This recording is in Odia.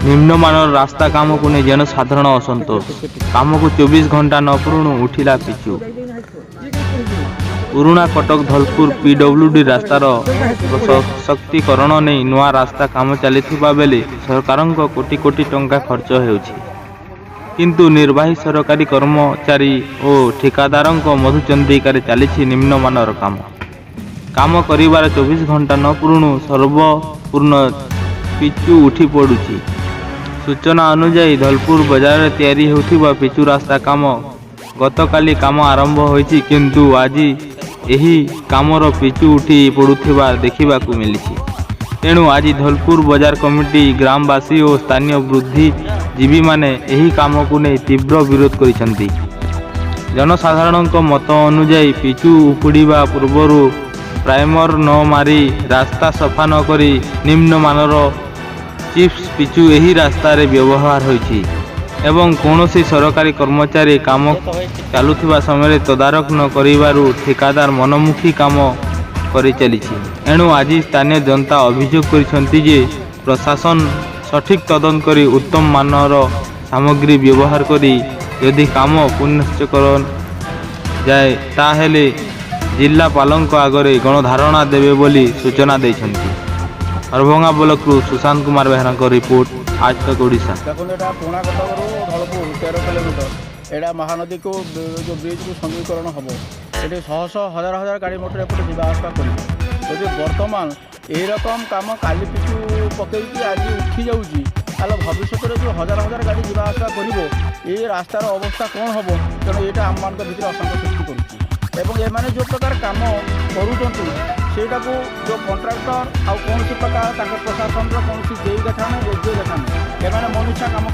ନିମ୍ନମାନର ରାସ୍ତା କାମକୁ ନେଇ ଜନସାଧାରଣ ଅସନ୍ତୋଷ। କାମକୁ 24 ଘଣ୍ଟା ନ ପୂରୁଣୁ ଉଠିଲା ପିଚୁ। ପୁରୁଣା କଟକ ଧଲପୁର ପିଡବ୍ଲ୍ୟୁଡି ରାସ୍ତାର ସଶକ୍ତିକରଣ ନେଇ ନୂଆ ରାସ୍ତା କାମ ଚାଲିଥିବା ବେଳେ ସରକାରଙ୍କ କୋଟି କୋଟି ଟଙ୍କା ଖର୍ଚ୍ଚ ହେଉଛି। କିନ୍ତୁ ନିର୍ବାହୀ ସରକାରୀ କର୍ମଚାରୀ ଓ ଠିକାଦାରଙ୍କ ମଧୁଚନ୍ଦ୍ରିକାରେ ଚାଲିଛି ନିମ୍ନମାନର କାମ। କାମ କରିବାର 24 ଘଣ୍ଟା ନ ପୂରୁଣୁ ସର୍ବପୂର୍ଣ୍ଣ ପିଚୁ ଉଠି ପଡ଼ୁଛି। ସୂଚନା ଅନୁଯାୟୀ, ଧଲପୁର ବଜାରରେ ତିଆରି ହେଉଥିବା ପିଚୁ ରାସ୍ତା କାମ ଗତକାଲି କାମ ଆରମ୍ଭ ହୋଇଛି, କିନ୍ତୁ ଆଜି ଏହି କାମର ପିଚୁ ଉଠି ପଡ଼ୁଥିବା ଦେଖିବାକୁ ମିଳିଛି। ତେଣୁ ଆଜି ଧଲପୁର ବଜାର କମିଟି, ଗ୍ରାମବାସୀ ଓ ସ୍ଥାନୀୟ ବୁଦ୍ଧିଜୀବୀମାନେ ଏହି କାମକୁ ନେଇ ତୀବ୍ର ବିରୋଧ କରିଛନ୍ତି। ଜନସାଧାରଣଙ୍କ ମତ ଅନୁଯାୟୀ, ପିଚୁ ଉପୁଡ଼ିବା ପୂର୍ବରୁ ପ୍ରାଇମର ନ ମାରି, ରାସ୍ତା ସଫା ନ କରି ନିମ୍ନମାନର ଚିପ୍ସ ପିଚୁ ଏହି ରାସ୍ତାରେ ବ୍ୟବହାର ହୋଇଛି ଏବଂ କୌଣସି ସରକାରୀ କର୍ମଚାରୀ କାମ ଚାଲୁଥିବା ସମୟରେ ତଦାରଖ ନ କରିବାରୁ ଠିକାଦାର ମନମୁଖୀ କାମ କରିଚାଲିଛି। ଏଣୁ ଆଜି ସ୍ଥାନୀୟ ଜନତା ଅଭିଯୋଗ କରିଛନ୍ତି ଯେ ପ୍ରଶାସନ ସଠିକ୍ ତଦନ୍ତ କରି ଉତ୍ତମ ମାନର ସାମଗ୍ରୀ ବ୍ୟବହାର କରି ଯଦି କାମ ପୁନଶ୍ଚ କରାଯାଏ, ତାହେଲେ ଜିଲ୍ଲାପାଳଙ୍କ ଆଗରେ ଗଣଧାରଣା ଦେବେ ବୋଲି ସୂଚନା ଦେଇଛନ୍ତି। ହରଭଙ୍ଗା ବ୍ଲକରୁ ସୁଶାନ୍ତ କୁମାର ବେହେରାଙ୍କ ରିପୋର୍ଟ, ଆଜ ତକ୍ ଓଡ଼ିଶା। ଦେଖନ୍ତୁ, ଏଇଟା ପୁରୁଣା କଟକରୁ ଧଳପୁର 13 କିଲୋମିଟର। ଏଇଟା ମହାନଦୀକୁ ଯେଉଁ ବ୍ରିଜ୍କୁ ସଂଯୋଗୀକରଣ ହେବ। ଏଠି ଶହ ଶହ, ହଜାର ହଜାର ଗାଡ଼ି ମଟର ଏପଟେ ଯିବା ଆସିବା କରିବ। ଯଦି ବର୍ତ୍ତମାନ ଏଇରକମ କାମ କାଲି ପିଚୁ ପକେଇକି ଆଜି ଉଠି ଯାଉଛି, ତାହେଲେ ଭବିଷ୍ୟତରେ ଯେଉଁ ହଜାର ହଜାର ଗାଡ଼ି ଯିବା ଆସିବା କରିବ, ଏଇ ରାସ୍ତାର ଅବସ୍ଥା କ'ଣ ହେବ? ତେଣୁ ଏଇଟା ଆମମାନଙ୍କ ଭିତରେ ଅସନ୍ତୋଷ ସୃଷ୍ଟି କରୁଛି। ଏବଂ ଏମାନେ ଯେଉଁ ପ୍ରକାର କାମ କରୁଛନ୍ତି, ସେଇଟାକୁ ଯେଉଁ କଣ୍ଟ୍ରାକ୍ଟର ଆଉ କୌଣସି ପ୍ରକାର ତାଙ୍କ ପ୍ରଶାସନର କୌଣସି ଜେଇ ଦେଖା ନାହିଁ, ଏସ୍ଡିଓ ଦେଖା ନାହିଁ। ଏମାନେ ମନଇଚ୍ଛା କାମ